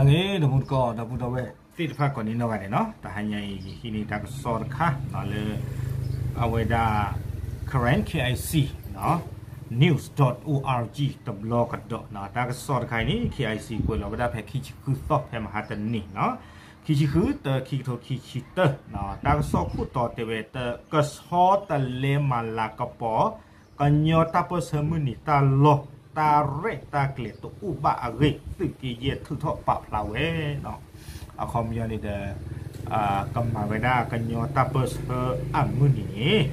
ဂ့ၤ ဒီမူတကိး ဒီပုၢ်ဒီဝဲၢ်သ့ၣ်တဖၣ်ကိးနံၤနီၢ်ဂၤဒဲးနီၤ, တဟါညါအံၤ ယဟံးန့ၢ်တၢ်ကစီၣ်တခါလၢ အဝဲဒၣ် Karen K I C နီၤ news dot org တဘျီကဒီးနီၤ, တၢ်ကစီၣ်တခါအံၤန့ၣ် K I C ကွဲးလီၤဝဲဒၣ်ဖဲခံဆံဃုသီ ဖဲမဟါတနံၤနီၤ, ခံဆံဃု တၢ ခံကထိခံဆံတၢ တၢ်ကစီၣ်ခိၣ်တီတဲဝဲ ကဆီတလဲမၤလၤကပီၤ ကညီတၢ်ပၢၢ်ဆၢမုၢ်နံၤတၢ်လီၢ် တၢ်ရဲၣ်တၢ်ကျဲၤတအိၣ်ဘၣ်အဂ့ၢ် သုးက့ယဲၢ်ထုးထီၣ်ပာ်ဖျါဝဲနီၤ, အခီပညီန့ၣ်ဒီး ကမၤဝဲဒၣ်ကညီတၢ်ပၢၢ်ဆၢအမုၢ်နံၤန့ၣ်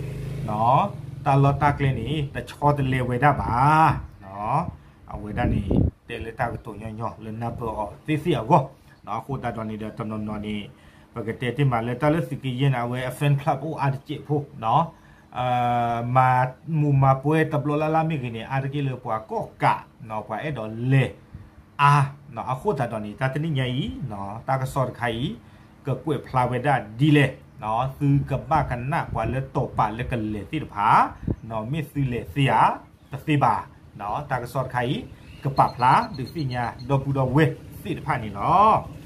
တၢ်လီၢ်တၢ်ကျဲန့ၣ် တဆီတလဲဝဲဒၣ်ဘၣ် အဝဲဒၣ်န့ၣ် တဲလၢတၢ်ကတိၤညီညီလၢနၢ်ပၢၢ်အီၤသ့ၣ်သ့ၣ်အဂီၢ်, အဃိသတးဒီးန့ၣ်ဒီးတနီၤနီၤန့ၣ် ပကတဲတ့ၢ်မးလၢတၢ်လၢသုးက့ယဲၢ်န့ၣ် အဝဲအ fan club အိၣ်အါတစဲးဖိ မၤမူးမၤပွဲတဘျီလၢ်လၢ်မ့ၢ်ဂ့ၤန့ၣ် အါတက့ၢ်လၢပှၤကီၢ်ကး ပှၤအဲၣ်ဒိးလဲၤအါ အဃိသတးဒီးန့ၣ် တၢ်တနံၣ်ညါအံၤ တၢ်ကစီၣ်တခါအံၤ ကကွဲးဖျါဝဲဒၣ်ဒ်လဲၣ်, သုကဘၣ်ကနၣ်ပှၤလၢတီၤပာ်လၢကလဲၤသ့ၣ်တဖၣ် မ့ၢ်သုလဲၤသ့ဧါ တသ့ဘၣ်, တၢ်ကစီၣ်တခါအံၤ ကပာ်ဖျါဒုးသ့ၣ်ညါဒီပုၢ်ဒီဝဲၢ်သ့ၣ်တဖၣ်န့ၣ်လီၤ.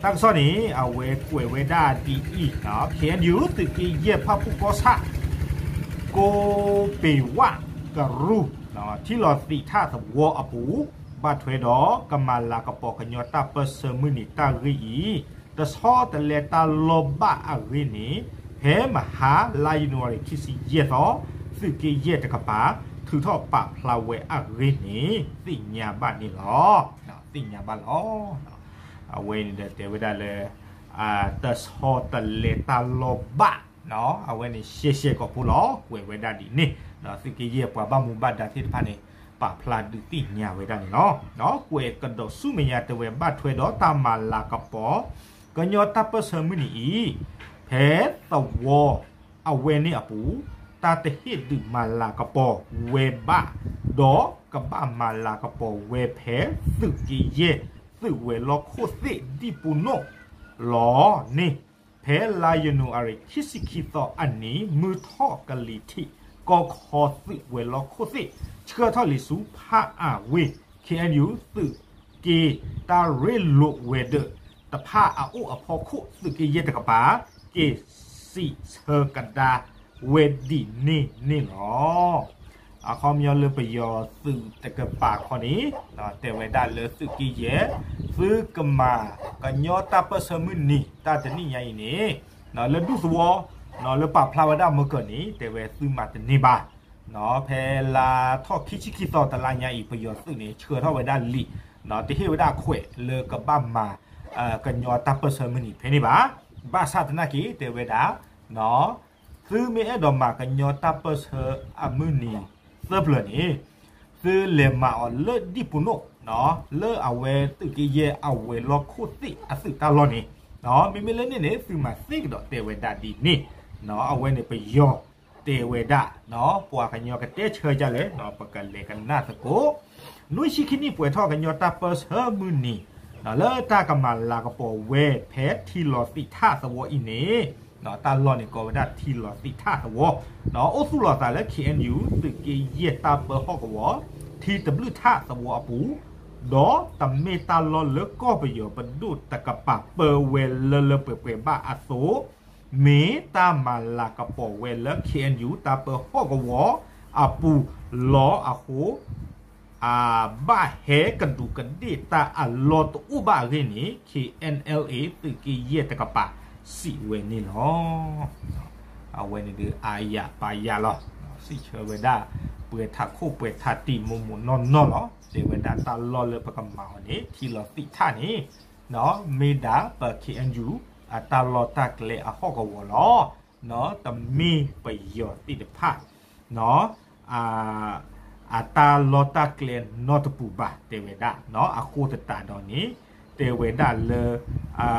တၢ်ကစီၣ်န့ၣ် အဝဲကွဲးဝဲဒၣ်ဒ်အံၤ, K N U သုးက့ယဲၢ်ဖၣ်ပူၣ်ကီၢ်ဆၣ် ကိးပ့ၤဝၣ်ကရူၢ် ထံလီၤသံးထၣ်သဝီအပူၤ ဘၣ်ထွဲဒီးကမၤလၤကပီၤကညီတၢ်ပၢၢ်ဆၢမုၢ်နံၤတၢ်ဂ့ၢ်အံၤ တဆီတလဲတၢ်လီၢ်ဘၣ်အဂ့ၢ်န့ၣ် ဖဲမဟါလါယနူၤအါရံၤခံဆံယဲၢ်သီ သုးက့ယဲၢ်တကပၤ ထုးထီၣ်ပာ်ဖျါဝဲအဂ့ၢ်န့ၣ် သ့ၣ်ညါဘၣ်န့ၣ်လီၤ. သ့ၣ်ညါဘၣ်လီၤ. အဝဲန့ၣ်ဒီးတဲဝဲဒၣ်လၢ တဆီတလဲတၢ်လီၢ်ဘၣ် အဝဲန့ၣ်ရှဲရှဲကိာ်ဖိလီၤ. ကွဲးဝဲဒၣ်ဒ်န့ၣ် သုးက့ယဲၢ်ပှၤဘၣ်မူဘၣ်ဒါသ့ၣ်တဖၣ်န့ၣ် ပာ်ဖျါဒုးသ့ၣ်ညါဝဲဒၣ်န့ၣ်လီၤ. ကွဲးကဒီးဆူမဲာ်ညါတဲဝဲ ဘၣ်ထွဲဒီးတၢ်မၤလၤကပီၤ ကညီတၢ်ပၢၢ်ဆၢမုၢ်နံၤအံၤ ဖဲသဝီအဝဲန့ၣ်အပူၤ တၢ်တဟ့ၣ်ဒုးမၤလၤကပီၤဝဲဘၣ် ဒီးကဘၣ်မၤလၤကပီၤဝဲဖဲသုးက့ယဲၢ် သုးဝဲၤလီၢ်ခိၣ်သ့ၣ်ဒံၣ်ပူၤနိၣ်လီၤန့ၣ် ဖဲလါယနူၤအါရံၤခံဆံခံသီအနံၤ မုၢ်ထီၣ်ကလံၤထံး ကီၢ်ခီသုးဝဲၤလီၢ်ခိၣ်သ့ၣ် ဆှၢထီၣ်လံာ်ဆူဖးအါဝ့ၢ် K N U သုးက့တၢ်ရ့လိာ်ဝဲၤဒၢးတဖၣ်အအိၣ်အဖီခိၣ် သုးက့ယဲၢ်တကပၤ က့ၤစံးဆၢကဒါဝဲဒ်န့ၣ်န့ၣ်လီၤ. အခီပညီလၢပယီၤသုးတကပၤခီန့ၣ် တဲဝဲဒၣ်လၢသုးက့ယဲၢ် သုကမၤကညီတၢ်ပၢၢ်ဆၢမုၢ်နံၤ တၢ်တနံၣ်ညါအံၤန့ၣ် လၢဒူၣ်သဝီ လၢပာ်ဖျါဝဲဒၣ်မၢကၢၤန့ၣ် တဲဝဲသုမၤတန့ၢ်ဘၣ်. ဖဲလါထီၣ်ခံဆံခံသီတလါညါအံၤ ပယီၤသုးန့ၣ် ဆှၢထီၣ်ဝဲဒၣ်လံာ် တဟ့ၣ်ဝဲဒၣ်ခွဲးလၢကဘၣ်မၤ ကညီတၢ်ပၢၢ်ဆၢမုၢ်နံၤဖဲန့ၣ်ဘၣ်. ဘၣ်ဆၣ်သနာ်က့ တဲဝဲဒၣ် သုမ့ၢ်အဲၣ်ဒိးမၤကညီတၢ်ပၢၢ်ဆၢအမုၢ်နံၤသၢပျၢၤန့ၣ် သုလဲၤမၤအီၤလၢဒံၣ်ပူၤနိၣ် လၢအဝဲသုးက့ယဲၢ်အဝဲၤလီၢ်ခိၣ်သ့ၣ်အသုးတၢ်လီၢ်န့ၣ် မ့မ့ၢ်လၢန့ၣ်န့ၣ် သုမၤသ့ကဒီးတဲဝဲဒၣ်ဒ်န့ၣ် အဝဲန့ၣ်ပယီၤတဲဝဲဒၣ် ပှၤကညီကတဲဆၢဒ်လဲၣ် ပကလဲၤကနၣ်သကိး နွံဆံခံနံၣ်ပှဲၤထီၣ်ကညီတၢ်ပၢၢ်ဆၢမုၢ်နံၤ လၢတၢ်ကမၤလၤကပီၤဝဲဖဲထံလီၤသံးထၣ်သဝီအံၤန့ၣ် တၢ်လီၢ်န့ၣ်ကိးဝဲဒၣ်ထံလီၤသံးထၣ်သဝီ အိၣ်သူၣ်လီၤသးလၢ K N U သုးက့ယဲၢ်တၢ်ပၢဟီၣ်ကဝီၤ ထံတဘျုးထၣ်သဝီအပူၤ ဒီးတမ့ၢ်တၢ်လီၢ်လၢကီၢ်ပယီၤပဒိၣ်တကပၤပၢဝဲလၢလၢပှဲၤပှဲၤဘၣ်အသိး မ့ၢ်တၢ်မၤလၤကပီၤဝဲလၢ K N U တၢ်ပၢဟီၣ်ကဝီၤအပူၤလီၤအဃိ အဘၣ်ဟဲကဒူးကဒ့ၣ်တၢ်အလီၢ်တအိၣ်ဘၣ်အဂ့ၢ်န့ၣ် K N L A သုးက့ယဲၢ်တကပၤစံးဝဲန့ၣ်လီၤ. အဝဲန့ၣ်ဒီးအါယၤပါယၤလီၤ. စံးဆၢဝဲဒၣ် ပှဲၤထးခိၣ်ပှဲၤထးတံၢ်မိၢ်မိၢ်နီၢ်နီၢ်လီၤ. တဲဝဲဒၣ်တၢ်လီၢ်လၢပကမၤအီၤန့ၣ် ထံလီၤသံးထၣ်န့ၣ် မ့ၢ်ဒၣ်ပ K N U အတၢ်လီၢ်တၢ်ကျဲအဟီၣ်ကဝီၤလီၤ. တမ့ၢ်ပယီၤသ့ၣ်တဖၣ် အတၢ်လီၢ်တၢ်ကျဲနီတပူၤဘၣ် တဲဝဲဒၣ်. အဃိသတးဒီးန့ၣ် တဲဝဲဒၣ်လၢ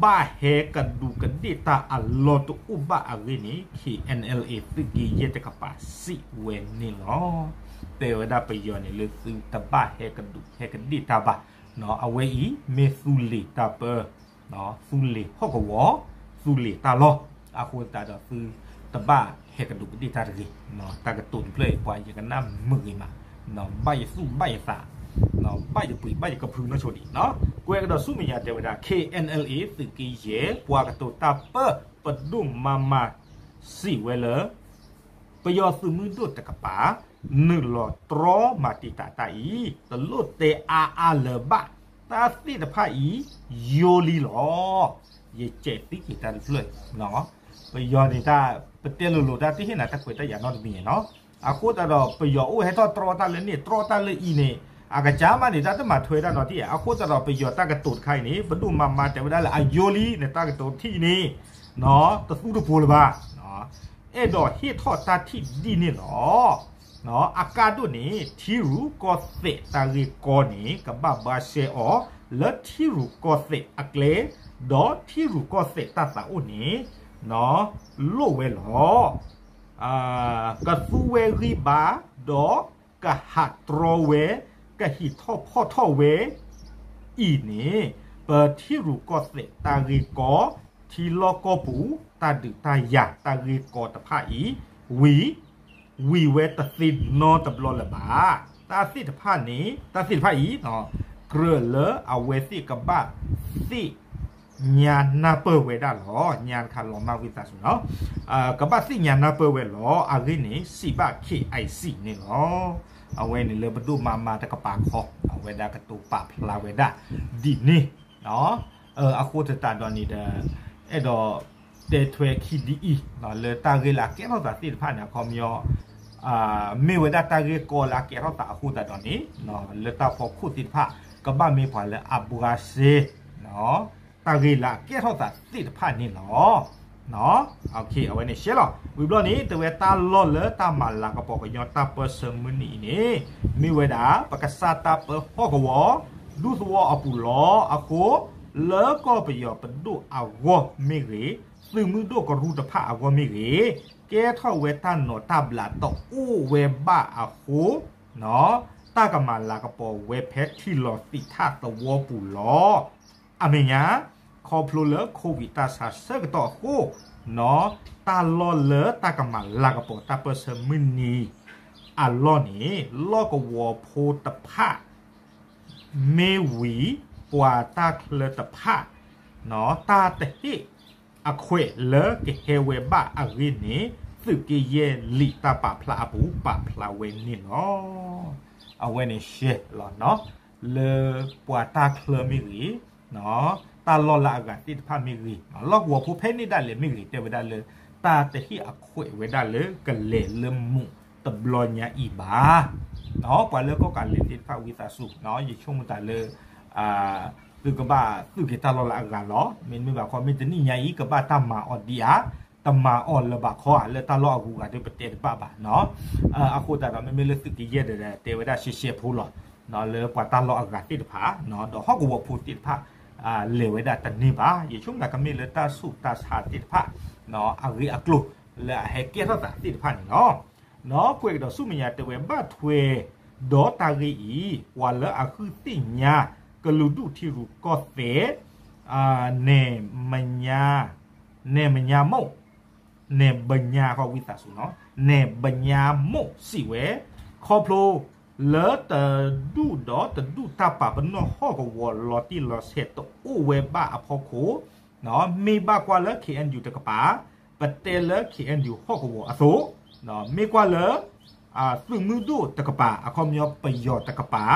ဘၣ်ဟဲကဒူးကဒ့ၣ်တၢ်အလီၢ်တအိၣ်ဘၣ်အဂ့ၢ်န့ၣ် K N L A သုးက့ယဲၢ်တကပၤစံးဝဲန့ၣ်လီၤ. တဲဝဲဒၣ်ပယီၤန့ၣ်လၢသုတဘၣ်ဟဲကဒူးဟဲကဒ့ၣ်တၢ်ဘၣ်. အဝဲအံၤမ့ၢ်သူလ့ၤတၢ်ပၢ သူလ့ၤဟီၣ်ကဝီၤ သူလ့ၤတၢ်လီၢ် အဃိသတးဒီးသုတဘၣ်ဟဲကဒူးကဒ့ၣ်တၢ်တဂ့ၤ. တၢ်ကတိၤတဖျၢၣ်အံၤ ပှၤယကနၣ်မုာ်ဂ့ၤမး ဘၣ်ယသူၣ်ဘၣ်ယသး ဘၣ်ယပှ့ၤဘၣ်ယကဖုနီၢ်ဆိဒံးနီၤ. ကွဲးကဒီးဆူမဲာ်ညါတဲဝဲဒၣ် ခ့ၣ်အဲၣ်အဲၣ်လ်အ့ သုးက့ယဲၢ် ပှၤကတိၤတၢ်ပၢ ပဒိၣ်မၤမၤ စံးဝဲလၢ ပယီၤသုးမုၢ်ဒိၣ်တကပၤ နုာ်လီၤတြီမၤတံာ်တာ်တၢ်အံၤ တလိၣ်တဲအါအါလၢၤဘၣ်, တၢ်သ့ၣ်တဖၣ်အံၤ ယိလံလီၤ. ယကဲးသံက့ၤတၢ်တဖျၢၣ် ပယီၤန့ၣ်တၢ် ပတဲလိၤလိၤတၢ်တဟ့ၣ်နၤတၢ်ခွဲးတၢ်ယာ်နီတမံၤနီၤ. အဃိသတးဒီး ပယီၤအိၣ်ဟဲထီၣ်တြီတၢ်လၢန့ၣ် တြီတၢ်လၢအံၤန့ၣ် အကစၢ်မးန့ၣ် တၢ်တမၤထွဲတၢ်နီတထံၣ်ဧါ. အဃိသတးဒီး ပယီၤတၢ်ကတိၤတခါအံၤန့ၣ် ပဒိၣ်မၤမၤတဲဝဲဒၣ်လၢအယိလံန့ၣ် တၢ်ကတိၤထံၣ်အံၤန့ၣ် တသူတပိၤလၢၤဘၣ်. အဲၣ်ဒိးဟ့ၣ်ထီၣ်တၢ်ထံၣ်ဒ်န့ၣ်လီၤ. အကါဒိၣ်န့ၣ် ထံရူၢ်ကီၢ်သဲးတၢ်ဂ့ၢ်ကီန့ၣ် ကဘၣ်ဘှါရှဲအီၤ လၢထံရူၢ်ကီၢ်သဲးအကျဲ, ဒီးထံရူၢ်ကီၢ်သဲးတၢ်သးအိၣ်န့ၣ် လိၣ်ဝဲလီၤ. ကသူဝဲဂံၢ်ဘါ ဒီးကဟးတြီဝဲ ကဟံးထီၣ်ဖီၣ်ထီၣ်ဝဲအံၤန့ၣ် ပထံရူၢ်ကီၢ်သဲးတၢ်ဂ့ၢ်ကီ, ထံလီၢ်ကီၢ်ပူၤ တၢ်ဒုးတၢ်ယၤတၢ်ဂ့ၢ်ကီတဖၣ်အံၤ ဝံၤ ဝံၤဝဲတသ့နီတဘျီလၢၤဘၣ်. တၢ်သ့ၣ်တဖၣ်န့ၣ် တၢ်သ့ၣ်တဖၣ်အံၤ ကြၢးလၢအဝဲသ့ၣ်ကဘၣ်သ့ၣ်ညါနၢ်ပၢၢ်ဝဲဒၣ်လီၤ. ညါတခါလီၤမၢ်ဝံသးစူၤနီၤ, ကဘၣ်သ့ၣ်ညါနၢ်ပၢၢ်ဝဲလီၤ. အဂ့ၢ်န့ၣ် စံးဘၣ် ခ့ၣ်အဲၣ်စံၣ် န့ၣ်လီၤ. အဝဲန့ၣ်လၢပဒိၣ်မၤမၤတကပၤခီ အဝဲဒၣ်ကတိၤပာ်ဖျါဝဲဒၣ်ဒ်န့ၣ် အဃိသတးဒီးန့ၣ်ဒီး အဲၣ်ဒိးတဲထွဲခံဒ်အံၤ လၢတၢ်ဂ့ၢ်လၢအကဲထီၣ်သးသ့ၣ်တဖၣ်န့ၣ် အခီပညီ မ့ၢ်ဝဲဒၣ်တၢ်ဂ့ၢ်ကီလၢအကဲထီၣ်သးအဃိသတးဒီးန့ၣ် လၢတၢ်ဖီခိၣ်သ့ၣ်တဖၣ် ကဘၣ်မ့ၢ်ပှၤလၢအဘှါရှဲ တၢ်ဂ့ၢ်လၢအကဲထီၣ်သးသ့ၣ်တဖၣ်န့ၣ်လီၤ. အဝဲန့ၣ်ရှဲလီၤ. ဝံၤဘျီန့ၣ် တဲဝဲတၢ်လီၢ်လၢတၢ်မၤလၤကပီၤကညီတၢ်ပၢဆှၢမုၢ်နံၤအံၤန့ၣ် မ့ၢ်ဝဲဒၣ် ပကစၢ်တၢ်ပၢဟီၣ်ကဝီၤ ဒူသဝီအပူၤလီၤ. အဃိ လၢကီၢ်ပယီၤပဒိၣ်အဂီၢ်မ့ၢ်ဂ့ၤ, သုးမုၢ်ဒိၣ်ကရူၢ်တဖၣ်အဂီၢ်မ့ၢ်ဂ့ၤ, ကဲထီၣ်ဝဲတၢ်နိးတၢ်ဘျးတအိၣ်ဝဲဘၣ်အဃိ တၢ်ကမၤလၤကပီၤဝဲဖဲထံလီၤသံးထၣ်သဝီပူၤလီၤ. အမဲာ်ညါ ခီဖျိလၢ COVID တၢ်ဆါဆၢကတီၢ်အဃိ တၢ်လီၢ်လၢတၢ်ကမၤလၤကပီၤတၢ်ပၢဆှၢမုၢ်နံၤအလီၢ်န့ၣ် လီၢ်ကဝီၤဖိတဖၣ် မ့ၢ်ဝံၤ ပှၤတၢ်ချၢတဖၣ် တၢ်တဟ့ၣ်အခွဲးလၢကဟဲဝဲဘၣ်အဂ့ၢ်န့ၣ် သုးက့ယဲၢ်လံာ်တၢ်ပာ်ဖျါအပူၤ ပာ်ဖျါဝဲန့ၣ်လီၤ. အဝဲန့ၣ်ရှဲလီၤနီၤ လၢပှၤတၢ်ချၢမ့ၢ်ဂ့ၤ, တၢ်လီၢ်လၢအဂၤသ့ၣ်တဖၣ်မ့ၢ်ဂ့ၤ, လီၢ်ကဝီၤဖိဖဲန့ၣ်ဒၣ်လဲာ်မ့ၢ်ဂ့ၤ တဲဝဲဒၣ်လၢ တၢ်တဟ့ၣ်အခွဲးဝဲဒၣ်လၢကလဲၤလၢမူးတဘျီညါအံၤဘၣ်. ပှၤလၢကီၢ်ကးလဲၤသ့ၣ်တဖၣ်ဝံသးစူၤ ယဆိကမိၣ်တၢ်လၢ သုကဘၣ်သူၣ်က့ၤတၢ်လီၢ်လၢအဂၤလီၤ. မ့တမ့ၢ်ဘၣ်ခီ မ့ၢ်တနံၣ်ညါအံၤ ကဘၣ်တၢ်မၤအီၤဒံးဧါ, တမၤအီၤလၢၤဘၣ်ခီဧါ, လၢတၢ်လီၢ်အဂုၤအဂၤဒ်ပတဲတဘၣ်ဘၣ်နီၤ. အဃိသတးဒီး မ့မ့ၢ်လၢသုးက့ယဲၢ်ဒီး တဲဝဲဒၣ်ရှဲရှဲဖိလီၤ. လၢပှၤတၢ်လီၢ်အဂၤသ့ၣ်တဖၣ် ဒီးဟီၣ်ကဝီၤဖိသ့ၣ်တဖၣ် လဲၤဝဲဒၣ်တန့ၢ်ဘၣ်. ယဆိကမိၣ်တၢ်ကမ့ၢ်လၢတၢ်ဆူးတၢ်ဆါသ့ၣ်တဖၣ် အဂ့ၢ်အကျိၤလၢအဟဲကဲထီၣ်သးသ့ၣ်တဖၣ်န့ၣ်လီၤ. ကွဲးကဒီးဆူမဲာ်ညါတဲဝဲ ဘၣ်ထွဲဒီးတၢ်ဂ့ၢ်အံၤ ပှၤလၢအဃုသ့ၣ်ညါ ကလုာ်ဒူၣ်ထံရူၢ်ကီၢ်သဲး နဲၣ်မညါ နဲၣ်မညါမိၢ် နဲၣ်ဘညါ ဝံသးစူၤနီၤ, နဲၣ်ဘညါမိၢ်စံးဝဲ ခီဖျိလၢတဒူၣ်ဒီးတဒူၣ်တၢ်ပာ်ပနီၣ်ဟီၣ်ကဝီၤလီၤတံၢ်လီၤဆဲးတအိၣ်ဝဲဘၣ်အဖီခိၣ် မ့ၢ်ဘၣ်ကွၢ်လၢ ခ့ၣ်အဲၣ်ယူၣ် တကပၤ ပတဲလၢ ခ့ၣ်အဲၣ်ယူၣ် ဟီၣ်ကဝီၤအသိး, မ့ၢ်ကွၢ်လၢ သုးမုၢ်ဒိၣ်တကပၤ အခီပညီပယီၤတကပၤ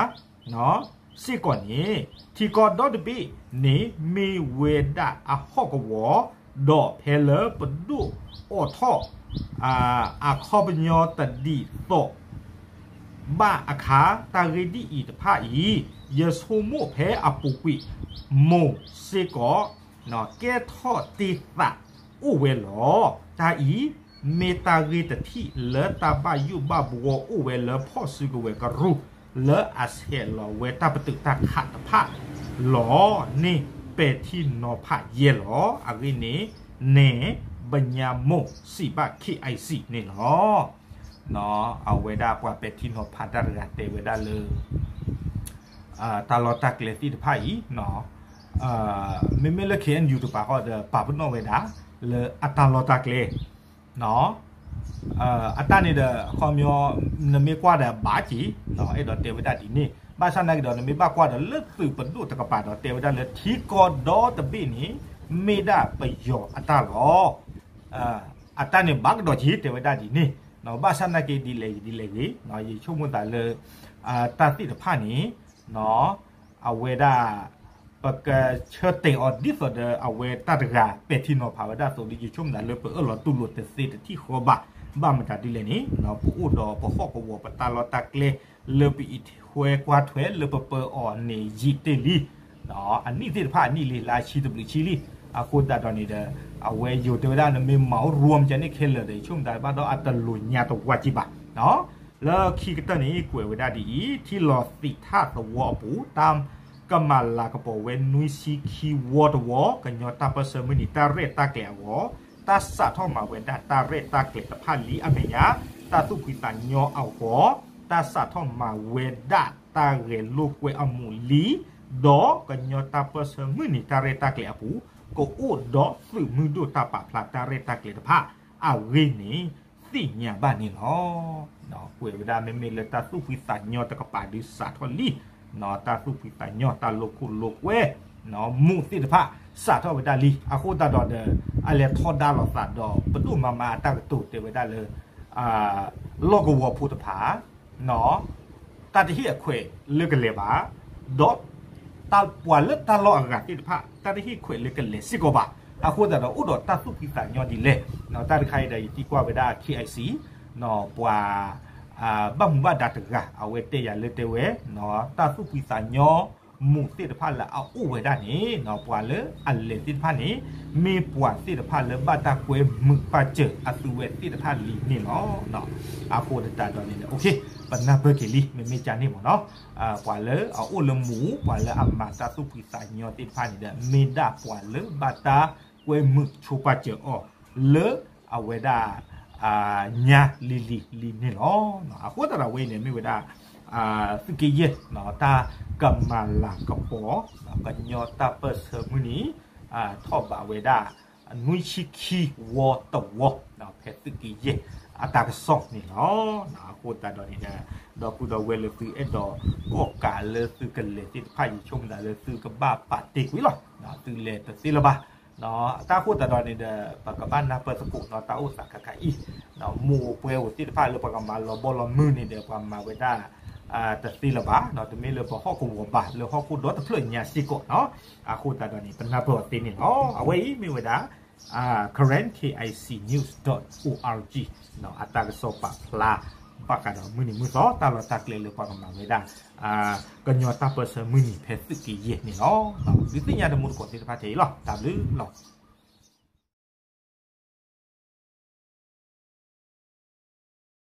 စ့ၢ်ကီးန့ၣ် ထံကီၢ်ဒီတဘ့ၣ်န့ၣ် မ့ၢ်ဝဲဒၣ်အဟီၣ်ကဝီၤ ဒီးဖဲလၢပဒိၣ်အိးထီၣ် အခီပညီတဒ်သိး ဘၣ်အခါ တၢ်ဂ့ၢ်ဒ်အံၤတဖၣ်အံၤ ယဆိကမိၣ်ဖဲအပူၤကွံာ် မိၢ်စ့ၢ်ကီး ကဲထီၣ်တ့ၢ်သးအိၣ်ဝဲလီၤ. တၢ်အံၤ မ့ၢ်တၢ်ဂ့ၢ်တထံၣ်လၢတၢ်ဘၣ်ယိၣ်ဘၣ်ဘှီအိၣ်ဝဲလၢဖီၣ်စုကဝဲၤကရူၢ် လၢအဆဲးလီၤဝဲတၢ်ပတုာ်တၢ်ခးတဖၣ်လီၤန့ၣ် ပဲာ်ထံနီၤဖးယဲလီၤ. အဂ့ၢ်န့ၣ် နဲၣ်ဘညါမိၢ်စံးဘၣ် ခ့ၣ်အဲၣ်စံၣ် န့ၣ်လီၤ. အဝဲဒၣ်ပှၤပဲာ်ထံနီၤဖးတၢ်တဂၤတဲဝဲဒၣ်လၢ တၢ်လီၢ်တၢ်ကျဲသ့ၣ်တဖၣ်အံၤ မ့မ့ၢ်လၢ ခ့ၣ်အဲၣ်ယူၣ် တကပၤဃီဒီး ပာ်ပနီၣ်ဝဲဒၣ် လၢအတၢ်လီၢ်တၢ်ကျဲ အတၢ်န့ၣ်ဒီး အခီပညီ နမ့ၢ်ကွၢ်ဒီးဘၣ်က့ၤ အဲၣ်ဒိးတဲဝဲဒၣ်ဒ်န့ၣ် ဘၣ်ဆၣ်သနာ်က့ဒီး နမ့ၢ်ဘၣ်ကွၢ်ဒီးလၢသုးပဒိၣ်တကပၤဒီး တဲဝဲဒၣ်လၢထံကီၢ်ဒီတဘ့ၣ်န့ၣ် မ့ၢ်ဒၣ်ပယီၤအတၢ်လီၤ. အတၢ်န့ၣ်ဘၣ်ကဒီးက့ၤတဲဝဲဒၣ်ဒ်န့ၣ်, ဘၣ်ဆၣ်သနာ်က့ဒ်လဲၣ်ဂ့ၤဒ်လဲၣ်ဂ့ၤ, ယဆိကမိၣ်သးလၢ တၢ်သ့ၣ်တဖၣ်န့ၣ် အဝဲဒၣ် ပကဆၢတဲာ်အီၤဒ်သိးဒီး အဝဲတၢ်တဂၤပဲာ်ထံနီၤဖးဝဲဒၣ်အသိးဒီး ယဆိကမိၣ်သးလၢပအၢၣ်လီၤတူၢ်လိာ်တသ့တထံၣ်ဃီဘၣ်. ဘၣ်မတၤဒ်လဲၣ်န့ၣ် ပအိၣ်ဒီးပဟီၣ်ကဝီၤပတၢ်လီၢ်တၢ်ကျဲ လၢပအံးထွဲကွၢ်ထွဲလၢပပၢအီၤန့ၣ်ယံာ်တ့ၢ်လံ. အနံၣ်သ့ၣ်တဖၣ်အနံၣ်လံ လါဆံတဘျုးဆံလံ. အဃိသတးဒီးန့ၣ်ဒီး အဝဲယိၤတဲဝဲဒၣ် နမ့ၢ်မၤအိၣ်ရူမးကန့ၣ်ခဲလၢာ်ဒီး ယဆိကမိၣ်သးဘၣ်ဒီးအတလိၤညါတဝါက့ဘၣ်. လၢခံကတၢၢ်န့ၣ် ကွဲးဝဲဒၣ်ဒ်အံၤ, ထံလီၤသံးထၣ်သဝီအပူၤ တၢ်ကမၤလၤကပီၤဝဲနွံဆံခံဝီတဝီ ကညီတၢ်ပၢၢ်ဆၢမုၢ်နံၤတၢ်ရဲၣ်တၢ်ကျဲၤအဂီၢ် တၢ်စးထီၣ်မၤဝဲဒၣ်တၢ်ရဲၣ်တၢ်ကျဲၤတဖၣ်လံအမဲာ်ညါ, တၢ်သူၣ်ဖှံသးညီအဂီၢ် တၢ်စးထီၣ်မၤဝဲဒၣ်တၢ်ဂဲၤလိာ်ကွဲအမူးလံ, ဒီးကညီတၢ်ပၢၢ်ဆၢမုၢ်နံၤတၢ်ရဲၣ်တၢ်ကျဲၤအပူၤ ကအိၣ်ဒီးသုးမုၢ်ဒိၣ်တၢ်ပာ်ဖျါတၢ်ရဲၣ်တၢ်ကျဲၤတဖၣ်အဂ့ၢ်န့ၣ် သ့ၣ်ညါဘၣ်န့ၣ်လီၤ. ကွဲးဝဲဒၣ်မ့မ့ၢ်လၢတၢ်သူၣ်ဖှံသးညီတကပၤဒုးစးထီၣ်လံ, တၢ်သူၣ်ဖှံသးညီတၢ်လိာ်ခိၣ်လိာ်ကွဲ မူးသ့ၣ်တဖၣ် စးထီၣ်ဝဲဒၣ်လံ. အဃိသတးဒီးဒီး အလဲၤထီဒါလိာ်သးဒီး ပဒိၣ်မၤမၤအတၢ်ကတိၤတဲဝဲဒၣ်လၢ လီၢ်ကဝီၤဖိတဖၣ် တၢ်တဟ့ၣ်အခွဲးလၢကလဲၤဘၣ်, ဒီးပှၤလၢတၢ်လီၢ်အဂၤသ့ၣ်တဖၣ် တၢ်တဟ့ၣ်ခွဲးလၢကလဲၤစ့ၢ်ကီးဘၣ်. အဃိသတးဒီးအိၣ်ဒီးတၢ်သူၣ်ဖှံသးညီဒ်လဲၣ်. တၢ်တခါအံၤဒီးယသံကွၢ်ဝဲဒၣ် KIC ပှၤ ဘၣ်မူဘၣ်ဒါတဂၤ အဝဲတဲယၤလၢတဲဝဲ တၢ်သူၣ်ဖှံသးညီ မူးသ့ၣ်တဖၣ်လၢအအိၣ်ဝဲဒၣ်န့ၣ် ပှၤလၢအလဲၤသ့ၣ်တဖၣ်န့ၣ် မ့ၢ်ပှၤသ့ၣ်တဖၣ်လၢဘၣ်တၢ်ကွဲမုာ်ပာ်စၢၤအသုဝဲသ့ၣ်တဖၣ်လံန့ၣ်လီၤ. အဃိသတးဒီးန့ၣ်ဒီး ပနၢ်ပၢၢ်က့ၤလံ မ့မ့ၢ်ကန့ၣ်မ့ၢ်နီၤ ပှၤလၢအအိၣ်လၢမူး ပှၤလၢအမၤတၢ်သူၣ်ဖှံသးညီသ့ၣ်တဖၣ်န့ၣ်ဒီး မ့ၢ်ဒၣ်ပှၤလၢဘၣ်တၢ်ကွဲမုာ်ဆိပာ်စၢၤအီၤ လၢအဝဲဒၣ် ညါလံၤလံၤလံၤန့ၣ်လီၤ. အဃိသတးဒီးဝဲအံၤန့ၣ် မ့ၢ်ဝဲဒၣ် သုးက့ယဲၢ် တၢ်ကမၤလၤကပီၤ ကညီတၢ်ပၢၢ်ဆၢမုၢ်နံၤ ထီၣ်ဘးဝဲဒၣ် နွံဆံခံဝီတဝီ ဖဲသုးက့ယဲၢ်အတၢ်ကစီၣ်န့ၣ်လီၤ. အဃိသတးဒီးန့ၣ်ဒီး ဒီပုၢ်ဒီဝဲၢ်လၢသုအဲၣ်ဒိးကိးကးလၢသုကလဲၤသ့ၣ်တဖၣ် ယဆိကမိၣ်သးလၢသုကဘၣ်ပာ်တ့ၢ်ကွံာ်လီၤ. သုလဲၤတသ့လၢၤဘၣ်. တၢ်ဃိသတးဒီးန့ၣ်ဒီး ပကဘၣ်နၢ်ပၢၢ်သကိးနီၤ တၢ်အိၣ်သးခါခါအံၤ မိၢ်ပှဲၤအိၣ်သ့ၣ်တဖၣ်လၢပှၤကမၤလီၤဘီလီၤမုၢ်န့ၣ်ဒီး ပှၤမၤဝဲဒၣ် တသ့လၢၤဘၣ်, တမ့ၢ်လၢပဟီၣ်ကဝီၤဘၣ် လၢဟီၣ်ခိၣ်ဒီတဖျၢၣ်ညါစ့ၢ်ကီးနီၤ. အဃိသတးဒီးန့ၣ် ပနၢ်ပၢၢ်အီၤသ့န့ၣ်လီၤ. အဝဲအံၤမ့ၢ်ဝဲဒၣ် Karen K I C News dot O R G အတၢ်ကစီၣ်ပာ်ဖျါ ဘၣ်ဃးဒီးမုၢ်နံၤမုၢ်သီ တၢ်လီၢ်တၢ်ကျဲလၢပှၤကမၤဝဲဒၣ် ကညီတၢ်ပၢၢ်ဆၢမုၢ်နံၤဖဲသုးက့ယဲၢ်န့ၣ်လီၤ. ဒုးသ့ၣ်ညါတမူတကိးသ့ၣ်တဖၣ်ထဲအံၤလီၤ. တၢ်ဘျုးလီၤ.